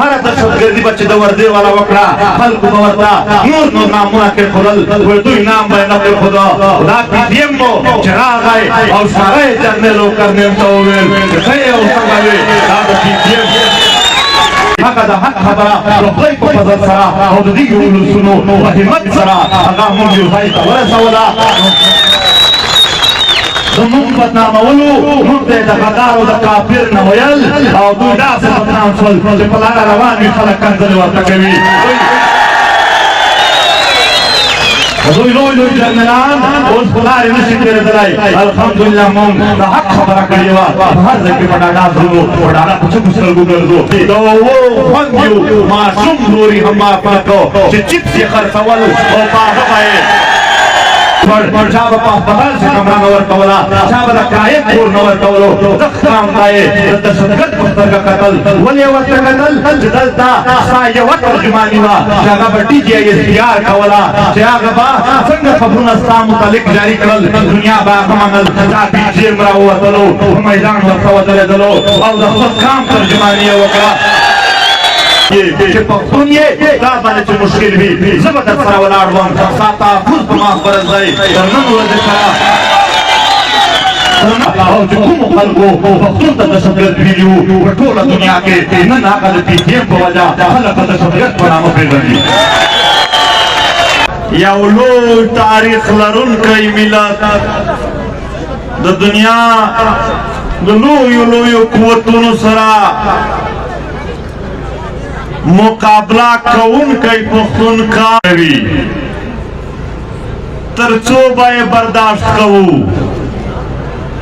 هره دهشتګردي به چې د وردې والا وکړه، خلکو به ورته نور نور نامونه کېښودل، وایي دوی نام به یې نه پرېښوده. دا پي ټي ایم و چې راغی او اشاره یې جرنیل او کرنیل ته وویل چې ښه یې او څنګه وې. دا د پي ټي ایم هغه د حق خبره د خدای په فضل سره او د دې ولسونو په همت سره هغه موږ یو ځای ته ورسوله. زموږ بدنامولو موږ ته د غدار او د کافر نه ویل، او دوی داسې بدنام شول چې په لاره روان وي، خلک کنځلې ورته کوي. دوی لوی لوی جرنیلان اوس په لارې نه شي تېرېدلی. الحمدلله موږ د حق خبره کړې وه، په هر ځای کې په ډاډه زړونو، په ډاډه په چپو سترګو ګرځو. د اوو خوندیو ماشوم لوري هم معاف نه کړو چې چپس یې خرڅول او په هغه به یې چا به په هسپتال کې کمره نه ورکوله، چا به د کرایې کور نه ورکولو. دغه قام ته یې د دهشتګرد په سترګه کتل. ولې یې ورته کتل؟ چې دلته ستا یوه ترجماني وه چې هغه به ډي جي آی ایس پي آر کوله، چې هغه به څنګه خبرونه ستا متعلق جاري کړل، دنیا به هغه منل. دا پي ټي ایم راووتلو، په میدان ورته ودرېدلو او د خپل قام ترجماني یې وکړه چې پښتون یې، دا باندې چې مشکل وي زه به در سره ولاړ وم، ستا تحفظ په ما فرض دی. تر نن ورځې سره او چې کومو خلکو پښتون ته دهشتګرد ویلي وو، په ټوله دنیا کې نن هغه د پي ټي ایم په وجه خلک د دهشتګرد په نامه پېژني. یو لوی تاریخ لرونکی ملت، د دنیا د لویو لویو قوتونو سره مقابله کوونکی پښتون کوي، تر څو به یې برداشت کوو؟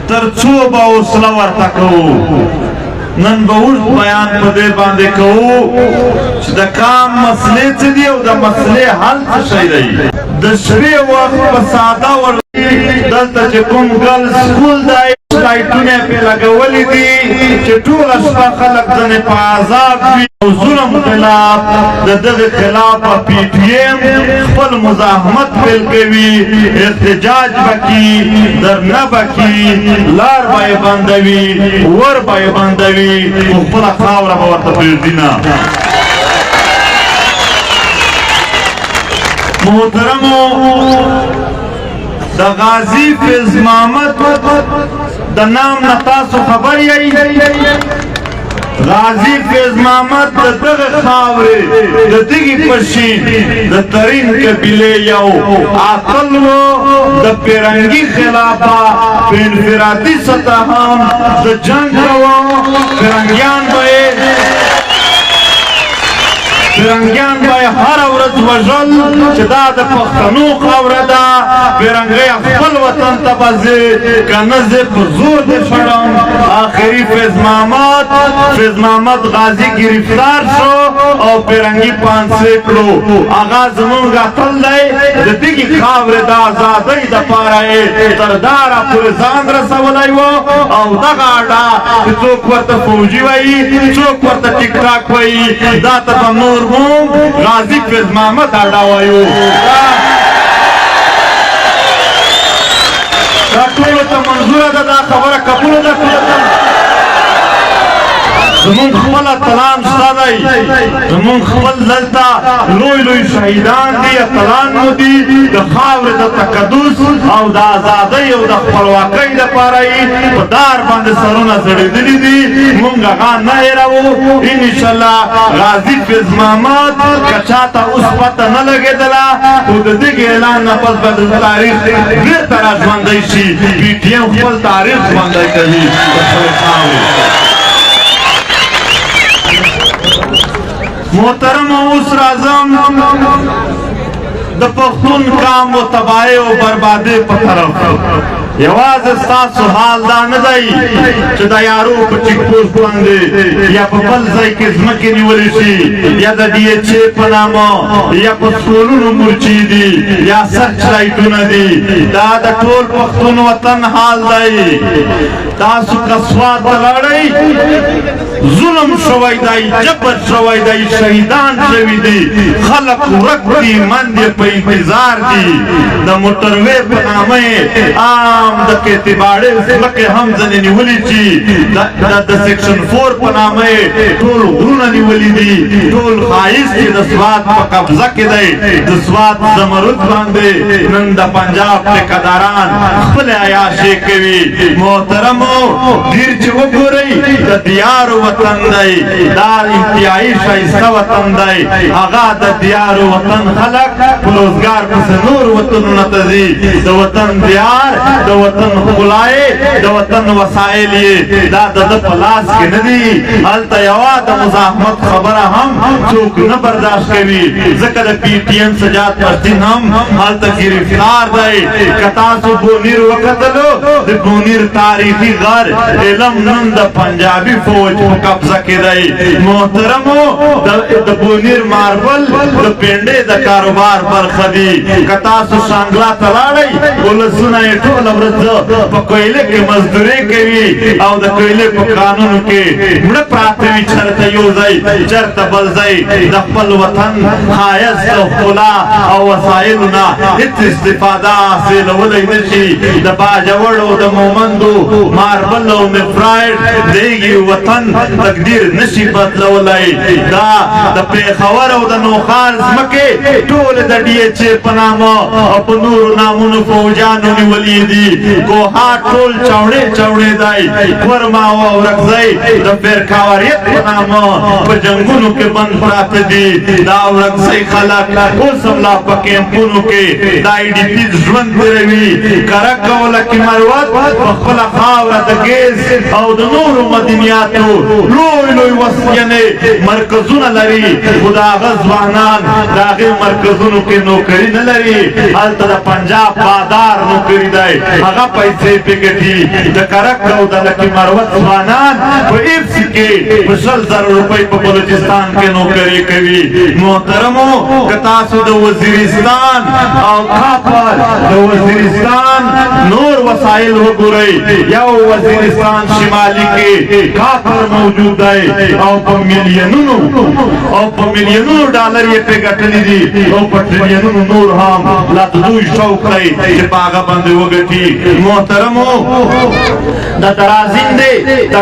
تر څو به حوصله ورته کوو؟ نن به اوږد بیان په دې باندې کوو چې د کام مسلې څه دي او د مسلې حل څه شی دی. د شپې وخت په ساده ور دلته چې کوم ګرلز سکول دی، لایټونه پې لګولي دي چې ټوله شپه خلک ځنې په عذاب وي او ظلم خلاف، د دغه خلاف په پي ټي ایم خپل مزاحمت پیل کوي، احتجاج به کوي، درنه به کوي، لار به یې بندوي، ور به یې بندوي، خو خپله خاوره به ورته پرېږدي نه. محترمو، د غازي فیض محمد د نام نه تاسو خبر یئ. غازي فیض محمد د دغه خاورې، د دغې پشین د ترین قبیلې یو عاقل و. د پیرنګي خلافه په انفرادي سطح هم د جنګ کوه. پیرنګیان به هره ورځ وژل چې دا د پښتنو خاوره ده، پیرنګی خپل وطن ته به ځې، که نه ځې په زور دې شړم. آخري فیض محمد غازي گرفتار شو او پیرنګي پانسې کړو. هغه زمونږ اتل دی. د دغې خاورې د ازادۍ دپاره یې تر داره پورې ځان رسولی و. او دغه اډه چې څوک ورته فوجي وایي، څوک ورته ټیک ټاک وایي، دا ته به نور مونږ غازي فیض محمد اډه وایو. دا ټولو ته منظوره ده؟ دا خبره قبوله ده ټولو ته؟ زمونږ خپل اتلان شته دی، زمونږ خپل دلته لوی لوی شهیدان دي، اتلان مو دي. د خاورې د تقدس او د ازادۍ او د خپلواکۍ دپاره یې په دار باندې سرونه ځړېدلي دي. مونږ هغه نه هېروو انشاءالله. غازي فیض محمد که چاته اوس پته نه لګېدله، خو د دغې اعلان نه پس به د تاریخ بېرته را ژوندی شي. پي ټي ایم خپل تاریخ ژوندی کوي د خپلې خاورې. محترم، اوس راځم د پښتون قام و تباهۍ او بربادۍ په طرف. یوازې ستاسو حال دا نه دی چې د یارو په چیک پوسټ باندې یا په بل ځای کې ځمکې نیولې شي، یا د ډي ایچ ای په نامه، یا په سکولونو مورچې دي، یا سرچ لایټونه دي. دا د ټول پښتون وطن حال دی. تاسو که سوات ته لاړئ، ظلم شوی دی، جبر شوی دی، شهیدان شوي دي، خلک ورک دي، مندې په انتظار دي. د موټروې په نامه یې عام د کتیباړې ځمکې هم ځنې نیولي چې د سیکشن 4 په نامه یې ټول غرونه نیولي دي، ټول ښایست یې د سوات په قبضه کې دی. د سوات زمرد باندې نن د پنجاب ټیکهداران خپلې عیاشې کوي. محترمو، ډیر چې وګورئ د دیار وطن دی، دا انتهایی ښایسته وطن دی. هغه د دیار وطن خلک په روزګار پسې نور وطنونه ته ځي. د وطن دیار، د وطن ښکلا یې، د وطن وسایل یې دا د ده په لاس کې نه دي. هلته یوه د مزاحمت خبره هم څوک نه برداشت کوي، ځکه د پي ټي ایم سجاد پښتین هم هلته ګرفتار دی. که تاسو بونیر وکتلو، د بونیر تاریخي غر علم نن د پنجابي فوج په قبضه کې دی. محترمو، د بونیر ماربل د پنډې د کاروبار برخه دي. که تاسو شانګلا ته لاړئ، ولسونه یې ټوله ورځ په کویله کې مزدوري کوي او د کویلې په کانونو کې مړه پراته وي، چېرته یو ځای چېرته بل ځای. د خپل وطن ښایست او ښکلا او وسایلو نه هېڅ استفاده حاصلولی نه شي. د باجوړ او د مومندو ماربل او مفرایډ دیږي وطن تقدیر نشي بدلولی. دا د پېښور او د نوښار ځمکې ټولې د ډي ایچ اے په نامه او په نورو نامونو فوجانو نیولې دي. کوهاټ ټول چوړې چوړې دی. کورما او اورکزی د فرقاوریت په نامه په جنګونو کې بند پراته دي. دا اورکزی خلک اوس هم لا په کیمپونو کې د آی ډي پیز ژوند تېروي. کرک او لکي مروت په خپله خاوره د ګیس او د نورو مدنیاتو لوی لوی وسیعنې مرکزونه لري، خو د هغه ځوانان د هغې مرکزونو کې نوکري نه لري. هلته د پنجاب بادار نوکري دی، هغه پیسې پې ګټي. د کرک او د لکي مروت ځوانان په ایف سي کې په 20,000 روپۍ په بلوچستان کې نوکري کوي. محترمو، که تاسو د وزیرستان او کاپر د وزیرستان نور وسایل وګورئ، یو وزیرستان شمالي کې کاپر موجود دی او په میلیونونو او په میلیونونو ډالر یې پرې ګټلي دي، او په ټریلیونونو نور هم لا د دوی شوق دی چې په هغه باندې وګټي. محترمو، د درازین دی د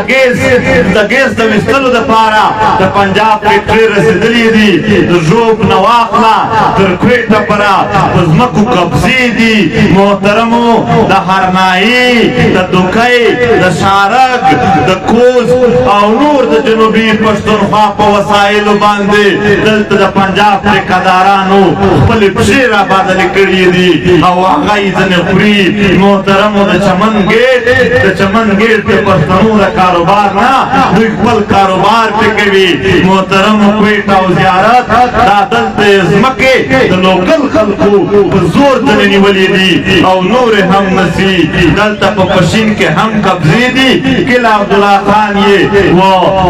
ګیس د ویستلو دپاره د پنجاب فیکټرې رسېدلې دي. د ژوب نه واخله تر کویټه پره په ځمکو قبضې دي. محترمو، د هرنایي، د دوکۍ، د شارک، د کوز او نور د جنوبي پښتونخوا په وسایلو باندې دلته د پنجاب ټیکهدارانو خپلې پښې را بادلې کړې دي او هغه یې ځنې خوري. محترمو، د چمن ګیټ، د چمن ګیټ د پښتنو د کاروبار نه دوی خپل کاروبار پې کوي. محترمو، کویټه او زیارت دا دلته ځمکې د لوکل خلکو په زور ځنې نیولې دي او نورې هم نسی. دلته په پشین کې هم قبضې دي. قلعه عبدالله خان یې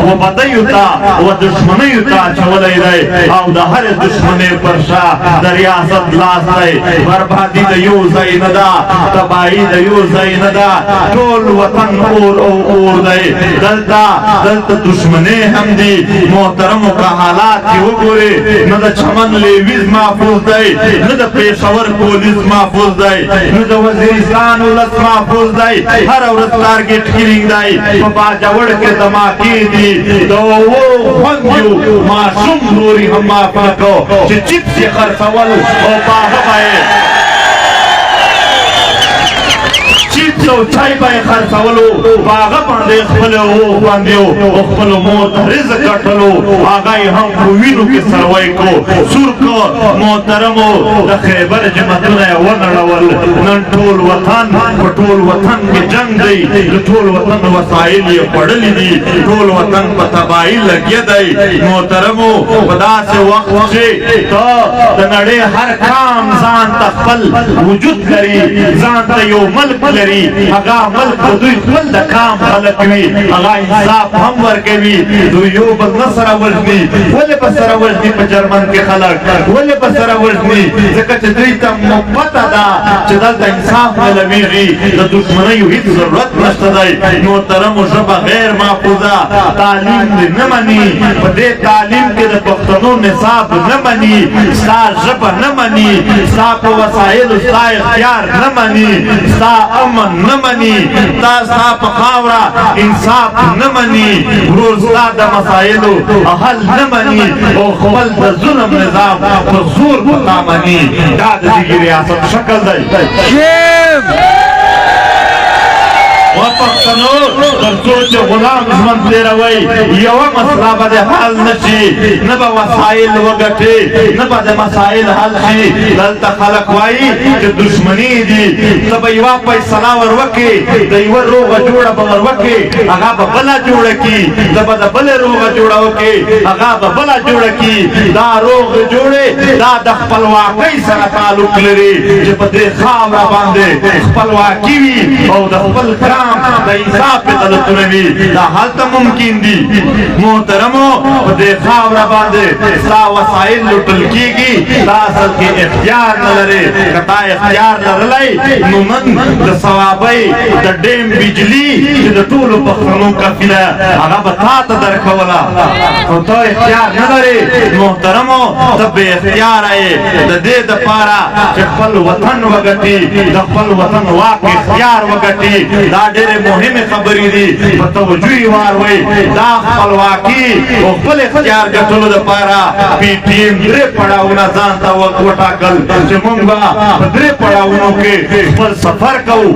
و بدیو ته و دښمنیو ته اچولی دی او د هرې دښمنۍ پر شا د ریاست لاس دی. بربادي د یو ځای نه ده، تباهي د یو ځای نه ده، ټول وطن اور او اور دی. دلته دښمنۍ هم دي. محترمو، که حالات یې وګورې، نه د چمن لیویز محفوظ دی، نه د پېښور پولیس محفوظ دی، نه د وزیرستان ولس محفوظ دی. هره ورځ ټارګټ کلینګ دی. په باجوړ کې دماکې دي. د اوو خوندیو ماشوم لوري هم معاف نه کړو چې چپس یې خرڅول او په هغه به یې چپس او چای به یې خرڅولو، په هغه باندې خپل اوو خوندیو او خپلو مور ته رزق ګټلو، هغه یې هم په وینو کې سروی کو، سور کو. محترمو، د خیبر جماعتونه یې ونړول. نن ټول وطن، په ټول وطن کې جنګ دی. د ټول وطن وسایل یې خوړلي دي، ټول وطن په تباهي لګیا دی. محترمو، په داسې وخت چې ته د نړۍ هر قام ځان ته خپل وجود لري، ځان ته یو ملک لري. کوي، هغه ملک د دوی خپل د کام خلک وي، هغه انصاف هم ورکوي. دوی یو بل نه سره وژني. ولې به سره وژني؟ په جرمن کې خلک ولې به سره وژني؟ ځکه چې دوی ته پته ده چې دلته انصاف ملویږي، د دښمنیو هیڅ ضرورت نشته دی. محترمو، ژبه غیر محفوظه، تعلیم دې نه مني، په دې تعلیم کې د پښتنو نصاب نه مني، ستا ژبه نه مني، ستا په وسایلو ستا اختیار نه مني، ستا امن نه مني، تا ستا په خاوره انصاف نه مني، ورور ستا د مسایلو حل نه مني او خپل د ظلم نظام په زور په تا مني. دا د دې ریاست شکل دی. و پښتنو، تر څو چې غلام ژوند تېروئ، یوه مسله به د حل نه شي، نه به وسایل وګټي، نه به د مسایل حل شي. دلته خلک وایي چې دښمني دي. ته به یوه فیصله ور وکړې، د یوه روغه جوړه به ور وکړې، هغه به بله جوړه کړي. ته به د بلې روغه جوړه وکړې، هغه به بله جوړه کړي. دا روغې جوړې دا د خپلواکۍ سره تعلق لري، چې په دې خاوره باندې خپلواکي وي او د خپل کام د انصاف عدالتونه وي، دا هلته ممکن دي. محترمو، په دې خاوره باندې ستا وسایل لوټل کېږي، تا اصل کې اختیار نه لرې. که تا اختیار لرلی، نو نن د صوابۍ د ډیم بجلي چې د ټولو پښتنو کفیله، هغه به تا ته درکوله، خو ته اختیار نه لرې. محترمو، ته بې اختیاره یې. د دې دپاره چې خپل وطن وګټي، د خپل وطن واک اختیار وګټي، دا ډېرې مهمې خبرې دي، په توجه یې واروئ. دا خپلواکي او خپل اختیار ګټلو دپاره پي ټي ایم درې پړاوونه ځان ته وټاکل، چې مونږ به په درې پړاوونو کې خپل سفر کوو.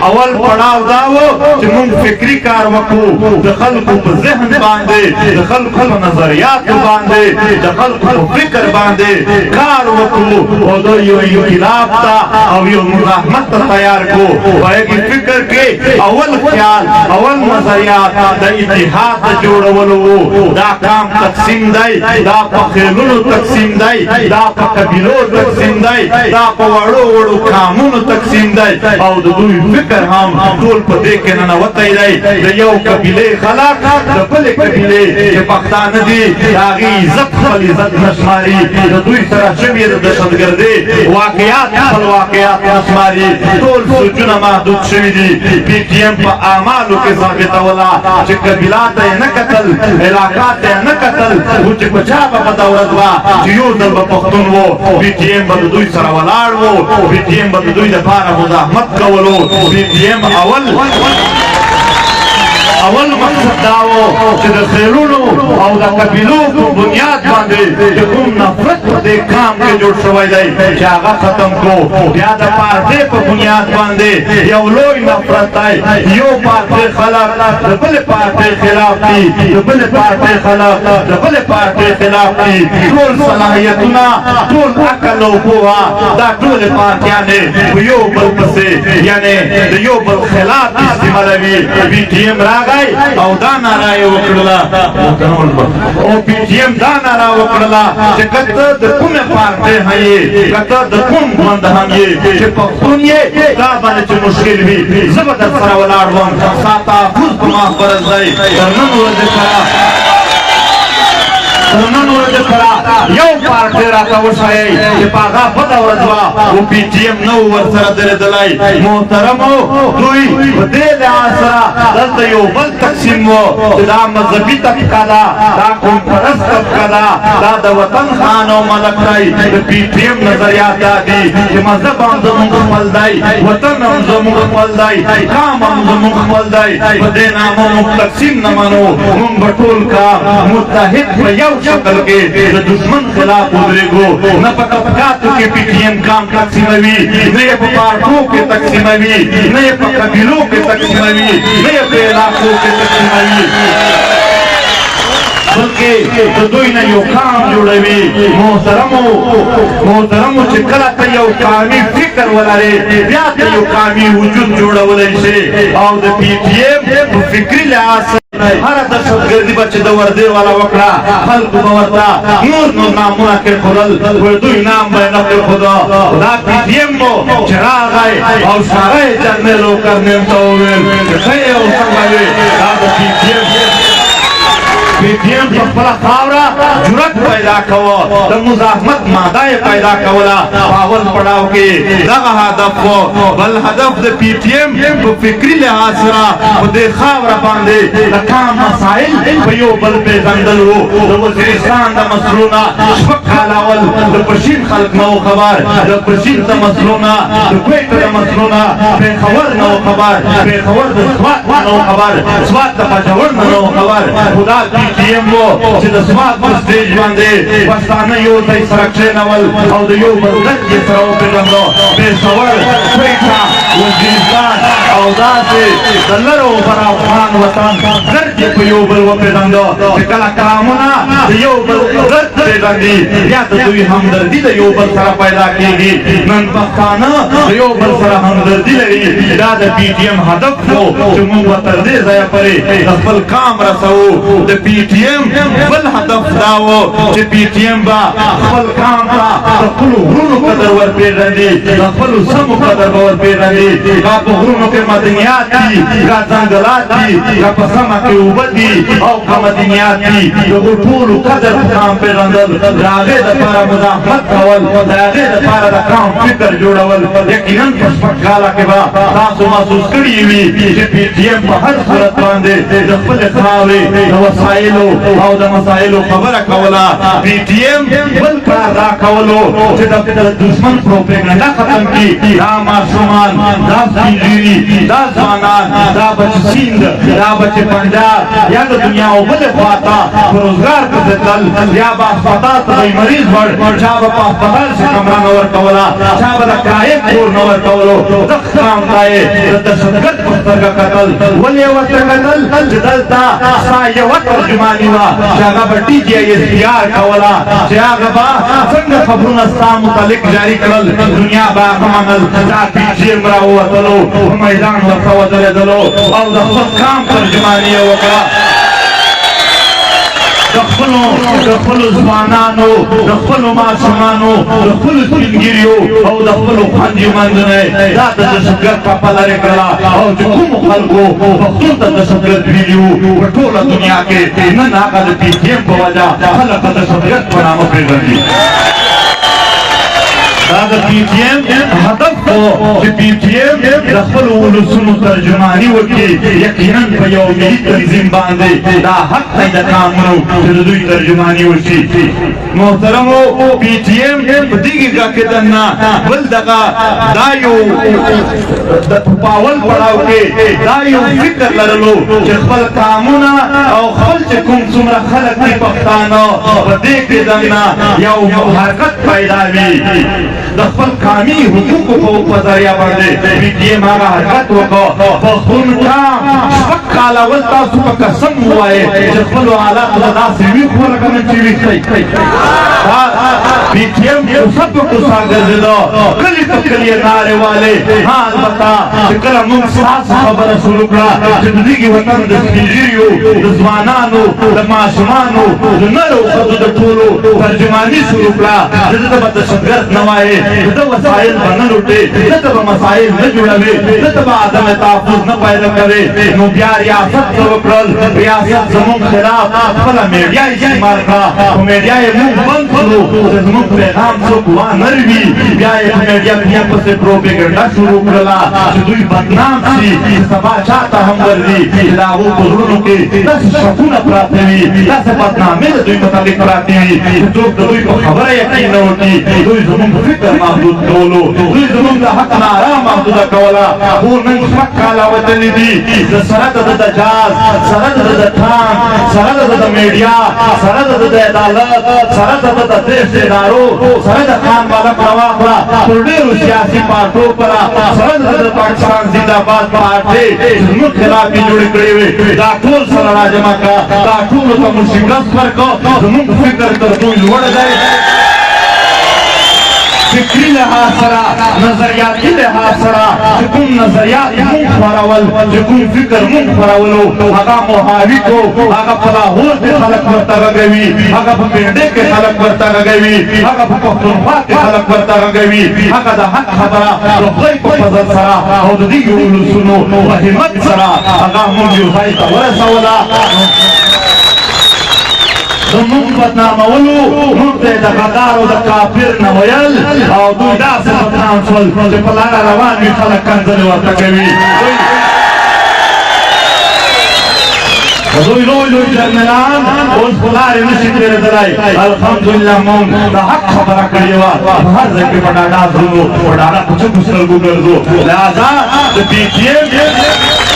اول پړاو دا و چې مونږ فکري کار وکړو، د خلکو په ذهن باندې، د خلکو په نظریاتو باندې، د خلکو په فکر باندې کار وکړو او د یو انقلاب ته او یو مزاحمت ته تیار کو. په هغې فکر کې اول خیال، اول نظریات د اتحاد د جوړولو وو. دا کام تقسیم دی، دا په خیلونو تقسیم دی، دا په قبیلو تقسیم دی، دا په وړو وړو کامونو تقسیم دی، او د دوی فکر هم ټول په دې کې ننوتی دی. د یو قبیلې خلک د بلې قبیلې چې پښتانه دي، د هغې عزت خپل عزت نه شماري. د دوی سره شوي د دهشتګردۍ واقعات خپل واقعات نه شماري. ټول سوچونه محدود شوي دي. پي ټي ایم په اعمالو کې ثابتوله چې قبیله ته یې نه کتل، علاقه ته یې نه کتل، خو چې په چا به بده ورځ وه، چې یو ځل به پښتون وو، پي ټي ایم به د دوی سره ولاړ وو، پي ټي ایم به د دوی لپاره مزاحمت کولو. پي ټي ایم اول مقصد دا و چې د خیلونو او د قبیلو په بنیاد باندې چې کوم نفرت په دې کام کې جوړ شوی دی، چې هغه ختم کو. بیا د پارټۍ په بنیاد باندې یو لوی نفرت دی. یو پارټۍ خلک د بلې پارټۍ خلاف دي، د بلې پارټۍ خلک د بلې پارټۍ خلاف دي. ټول صلاحیتونه، ټول عقل او پوهه، دا ټولې پارټیانې په یو بل پسې، یعنې د یو بل خلاف استعمالوي. پي ټي ایم راغی او دا ناره یې وکړله، او پي ټي ایم دا ناره وکړله چې که ته د کومې پارټۍ هم یې، که ته د کوم ګوند هم یې، چې پښتون یې، دا باندې چې مشکل وي، زه به در سره ولاړ وم، ستا تحفظ په ما فرض دی. تر نن ورځې سره یو پارټۍ راته وښایئ چې په هغه بده ورځ وه او پي ټي ایم نه و ورسره درېدلی. محترمو، دوی په دې لحاظ سره دلته یو بل تقسیم و چې دا مذهبي طبقه ده، دا قوم پرست طبقه ده، دا د وطن خان او ملک دی. د پي ټي ایم نظریات دا دي چې مذهب هم زموږ خپل دی، وطن هم زموږ خپل دی، قام هم زموږ خپل دی. په دې نامه موږ تقسیم نه منو. موږ به ټول کام متحد په یو شکل کې د دشمن خلاف ودرېږو. نه په طبقاتو کې پي ټي ایم کام تقسیموي، نه یې په پارټو کې تقسیموي، نه یې په قبیلو کې تقسیموي، نه یې په علاقو کې تقسیموي، بلکې د دوی نه یو کام جوړوي. محترمو، چې کله ته یو قامي فکر ولرې، بیا ته یو قامي وجود جوړولی شې، او د پي ټي ایم په فکري لحاظ هره دهشتګردي به چې د وردې والا وکړه، خلکو به ورته نور نور نامونه کېښودل، خو دوی نام به یې نه پرېښوده. دا پي ټي ایم و چې راغی او ساره یې جرنیل او کرنیل ته وویل چې ښه یې او څنګه وې. دا د پي ټي ایم، پي ټي ایم په خپله خاوره جرأت پیدا کوه، د مزاحمت ماده یې پیدا کوله. په اول پړاو کې دغه هدف و. بل هدف د پي ټي ایم په فکري لحاظ سره په دې خاوره باندې د قام مسایل په یو بل پېژندل وو. د وزیرستان د مسلو نه 6 کاله اول د پشین خلک نه وو خبر، د پشین د مسلو نه، د کویټې د مسلو نه پېښور نه وو خبر، پېښور د سوات نه وو خبر، سوات د باجوړ نه وو خبر. خو دا پي ټي ایم وو چې د سوات په سټیج باندې پښتانه یو ځای سره کښېنول او د یو بل درد یې سره وپېژندو. پېښور، کویټه، وزیرستان او داسې د لر او بر افغان وطن درد یې په یو بل وپېژندو. چې کله قامونه د یو بل درد پېژندي، بیا د دوی همدردي د یو بل سره پیدا کېږي. نن پښتانه د یو بل سره همدردي لري. دا د پي ټي ایم هدف و چې موږ به تر دې ځایه پورې د خپل قام رسوو. د پي ټي ایم بل هدف دا و چې پي ټي ایم به خپل قام ته د خپلو غرونو قدر ورپېژندي، د خپلو سمو قدر به ورپېژندي. که په غرونو کې مدنیات دي، که ځنګلات دي، که په سمه کې اوبه دي او که مدنیات دي، د هغو ټولو قدر په قام پېژندل، د هغې دپاره مزاحمت کول، د هغې دپاره د قام فکر جوړول. یقینا په 6 کاله کې به تاسو محسوس کړي وي چې پي ټي ایم په هر صورت باندې د خپلې خاورې د وسایلو او د مسایلو خبره کوله. پي ټي ایم بل کار دا کولو چې د دشمن پروپیګنډا ختم کړي. دا ماشومان، دا سپین ږیري، دا ځوانان، دا به چې سیند، دا به چې پنجاب یا د دنیا او بلې خوا ته په روزګار پسې تلل، یا به هسپتال ته به یې مریض وړ، چا به په هسپتال کښې کمره نه ورکوله، چا به د کرایې کور نه ورکولو. دغه قام ته یې د دهشتګرد په سترګه کتل. ولې یې ورته کتل؟ چې دلته ستا یوه ترجماني وه چې هغه به ډي جي آی ایس پي آر کوله، چې هغه به څنګه خبرونه ستا متعلق جاري کړل، دنیا به هغه منل. دا پي ټي ایم راووتلو، په میدان ورته ودرېدلو او د خپل قام ترجماني یې وکړه. د خپلو ځوانانو، د خپلو ماشومانو، د خپلو سپین ږیریو او د خپلو خویندو مندو نه دا د دهشتګرد ټپه لرې کړله. او چې کومو خلکو پښتون ته دهشتګرد ویلي وو په ټوله دنیا کې، نن هغه د پي ټي ایم په وجه خلک د دهشتګرد په نامه پېژندي. دا د پي ټي ایم هدف و چې پي ټي ایم د خپلو ولسونو ترجماني وکړي. یقینا په یو ملي تنظیم باندې دا حق دی د قامونو چې د دوی ترجماني وشي. محترمو، پي ټي ایم په دې کې دننه بل دغه دا یو په اول پړاو کې دا یو فکر لرلو چې خپل قامونه او خپل چې کوم څومره خلک دي پښتانه، په دې کې دننه یو حرکت پیدا وي د خپل قامي حقوقو په ذریعه باندې. پي ټي ایم هغه حرکت وکړ. پښتون قام 6 کاله اول تاسو په قسم ووایئ چې خپلو حالاتو ته داسې ویښ وو لکه نن چې ویښ دی. پي ټي ایم کوڅه په کوڅه ګرځېده، کلي په کلي یې نارې والې. ها، البته چې کله موږ ستاسو خبره شروع کړه چې د دې وطن د سپین ږیریو، د ځوانانو، د ماشومانو، د نر او ښځو د ټولو ترجماني شروع کړه چې ده ته به دهشتګرد نه وایې، د ده وسایل به نه لوټې، ده ته به مسایل نه جوړوې، ده ته به عدم تحفظ نه پیدا کوې، نو بیا ریاست څه وکړل؟ ریاست زموږ خلاف خپله میډیا استعمال کړه. په میډیا یې موږ بند کړو چې زموږ پیغام څوک وانه روي. بیا یې په میډیا کې پسې پروپیګنډا شروع کړله چې دوی بدنام شي، چې سبا چا ته هم ورځي چې د هغو په زړونو کې داسې شکونه پراته وي، داسې بدنامۍ د دوی متعلق پراتې وي چې څوک د دوی په خبره یقین نه وکړي. دوی زموږ فکر محدود کولو، دوی زموږ د حق ناره محدوده کوله. خو نن 6 کاله وتلي دي، د سره د دجاز، سره د ټانک، سره د میډیا، سره د عدالت، سره د دیش ادارو، سره د خان بالک راواخله تر ډېرو سیاسي پارټو پره، سره د پاکستان زنده باد پارټۍ زموږ خلاف یې جوړې کړې وې، دا ټول سره راجمع کړه، دا ټولو ته مو شکست ورکړ. زموږ فکر تر دوی لوړ دی. فکري فکري لحاظ سره، نظریاتي لحاظ سره چې کوم نظریات مونږ خورول، چې کوم فکر مونږ خورولو، هغه مو حاوي کو. هغه په لاهور کې خلک ورته غږوي، هغه په پنډې کې خلک ورته غږوي، هغه په پښتونخوا کې خلک ورته غږوي. هغه د حق خبره د خدای په فضل سره او د دې ولسونو په همت سره هغه مونږ یو ځای ته ورسوله. د مونږ بدنامولو، مونږ ته د غدار او د کافر نه ویل، او دوی داسې بدنام شول چې په لاره روان وي، خلک کنځلې ورته کوي. دوی لوی لوی جرنلان اوس په لارې نشي تېرېدلی. الحمدلله مونږ د حق خبره کړې وه، په هر ځای کې په ډاډه زړونو، په ډاډه په چپو سترګو ګرځو. لهذا د پي ټي ایم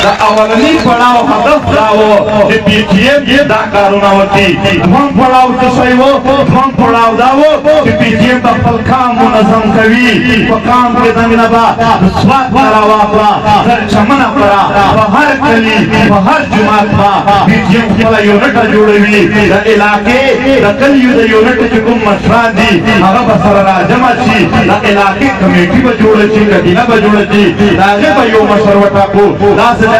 د اولني پړاو هدف دا و چې پي ټي ایم دا کارونه وکړي. دوهم پړاو څه شی و؟ دوهم پړاو دا و چې پي ټي ایم به خپل کام منظم کوي. په کام کې دننه به د سوات نه راواخله تر چمنه پره، په هر کلي، په هر جومات به پي ټي ایم خپله یونټه جوړوي. د علاقې د کلیو د یونټ چې کوم مشران دي، هغه به سره راجمع شي، د علاقې کمیټي به جوړه شي، کابینه به جوړه شي، د هغې به یو مشر وټاکو. داسې د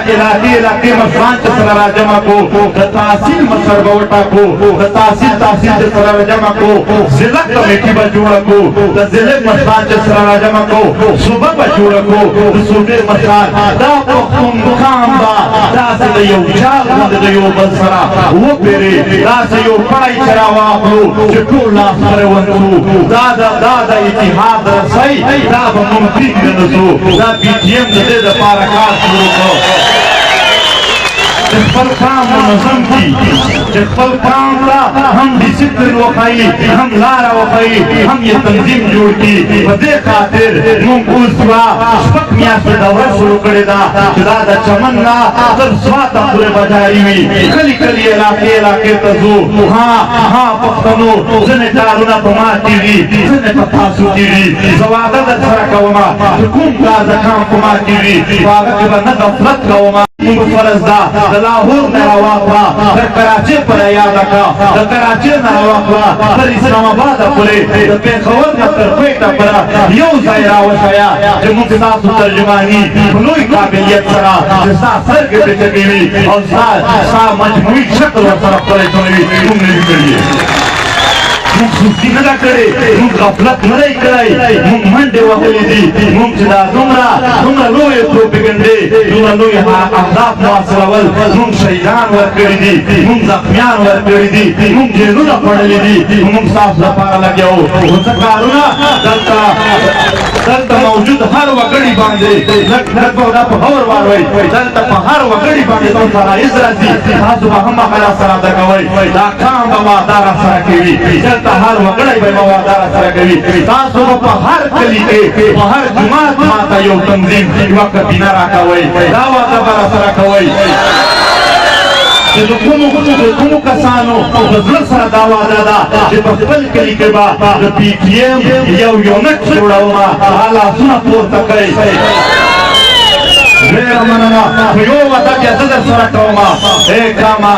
علاقې مشران چې سره راجمع کو، د تحصیل مشر به وټاکو، د تحصیل چې سره راجمع کو، ضلع کمیټي به جوړه کو، د ضلع مشران چې سره راجمع کو، صوبه به جوړه کو، د صوبې مشران. دا پښتون قام به داسې د یو چا غوندې د یو بل سره وپېرې، داسې یو پړی چې راواخلو چې ټول لاس سره ونڅو. دا د اتحاد رسۍ دا به مونږ ټینګ نسو. دا پي ټي ایم د دې دپاره کار شروع کړو چې خپل قام منظم کړي، چې خپل قام ته هم ډیسپلین وښایي، هم لاره وښایي، هم یې تنظیم جوړ کړي. په دې خاطر مونږ اوس یوه 6 میاشتې دوره شروع کړې ده چې دا د چمن نه تر سواته پورې به جاري وي. کلي کلي، علاقې علاقې ته ځو. ها ها پښتنو، ځینې کارونه په ما کېږي، ځینې په تاسو کېږي. زه وعده در سره کوم چې کوم کار د کام په ما کېږي، په هغه کې به نه غفلت کوم. موږ فرض ده د لاهور نه راواخله تر کراچۍ پورې یاده کړه، د کراچۍ نه راواخله تر اسلام آباده پورې، د پېښور نه تر کوټه پورې یو ځای راوښیه چې موږ ستاسو ترجماني په لوی قابلیت سره، چې ستا سترګې پرې چکې وي او ستا مجموعي شکل ورسره ښکلی شوی وي، موږ نه وي کړي. موږ سستی نه ده کړې، موږ غفلت نه دی کړی، موږ منډې وهلې دي. موږ چې دا دومره دومره لویې پروپیګنډې، دومره لوی اهداف مو حاصلول، موږ شهیدان ورکړي دي، موږ زخمیان ورکړي دي، موږ جیلونه خوړلي دي، موږ ستاسو لپاره لګیا وو. خو څه کارونه دلته موجود هر وګړي باندې لږ لږ به دا په غور واړوئ. دلته په هر وګړي باندې تاسو فرایض راځي، تاسو به هم هغه را سره ادا کوئ. دا قام به وعده را سره کوي، دلته هر وګړی به وعده را سره کوي. تاسو به په هر کلي کې، په هر جومات ماته یو تنظیم، یوه کابینه راکوئ، دا وعده به را سره کوئ. چې د کومو کسانو د زړه سره دا وعده ده چې په خپل کلي کې به د پي ټي ایم یو یونټ جوړوم، هغه لاسونه پورته کړئ. ډېره مننه. خو یو وعده بیا زه در سره کوم، ای کامه.